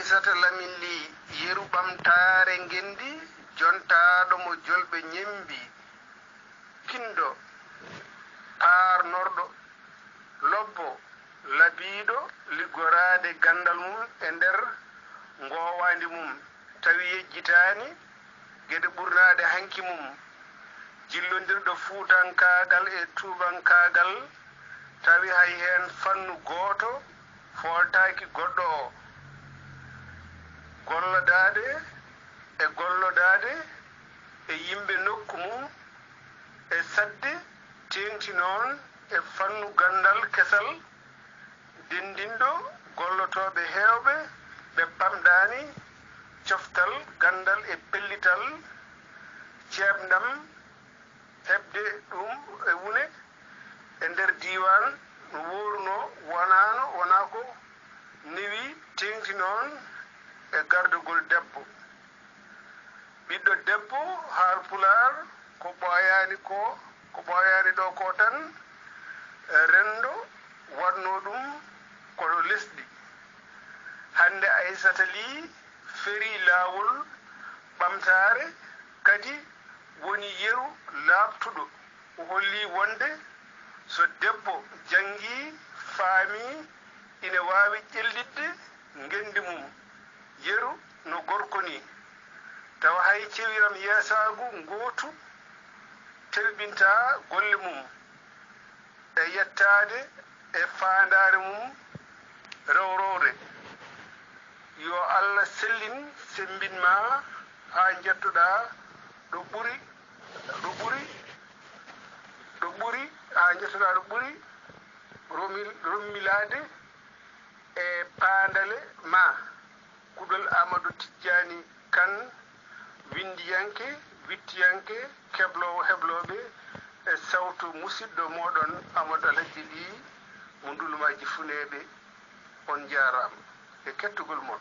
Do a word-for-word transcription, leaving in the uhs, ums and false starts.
Aysata Lamin Lih, yeru ɓamtaare ngenndi, jontaaɗo mo jolɓe ñemmbi, kinɗo, paarnorɗo, lobbo, labiiɗo liggoraade ganndal mum e nder ngoowaandi mum, tawi yejjitaani geɗe ɓurnaaɗe hanki mum, jillondirɗo fuutankaagal e tuubankaagal, tawi hay heen fannu gooto fooltaaki goɗɗo o. Gollodaade e gollodaade e yimɓe nokku mum e saɗde teeŋti noon e fannu ganndal kesal denndinɗo gollotooɓe heewɓe ɓe pamɗaani coftal ganndal e pellital ceeɓndam heɓde ɗum e wune e nder diiwaan no woorunoo wonaano wonaa ko newi teeŋti noon e gardagol debbo. Ɓiɗɗo debbo Haalpulaar ko ɓooyaani ko ko ɓooyaani ɗo ko tan renndo waɗnoo ɗum koɗo lesdi. Hannde Aysata Lih ferii laawol ɓamtaare kadi woni yeru laaɓtuɗo. O hollii wonde so debbo janngii, faamii, ine waawi ƴellitde ngenndi mum yeru no gorko nii, tawa hay cewiram yeesaagu ngootu telɓintaa golle mum e yettaade e faandaare mum rewrowre. Yo Allah sellin semmbin ma haa njettoɗaa ɗo ɓuri ɗo ɓuri ɗo ɓuri haa njettoɗaa ɗo ɓuri romil- rommilaade e paandale ma. Kuɗol Amadou Tijjaani Kan, winndiyanke, wiɗtiyanke, kebloowo heblooɓe e sawto musiɗɗo mooɗon Amadou Alhajji Lih mo Ndulmaaji Funeeɓe. On njaaraama e kettagol mon.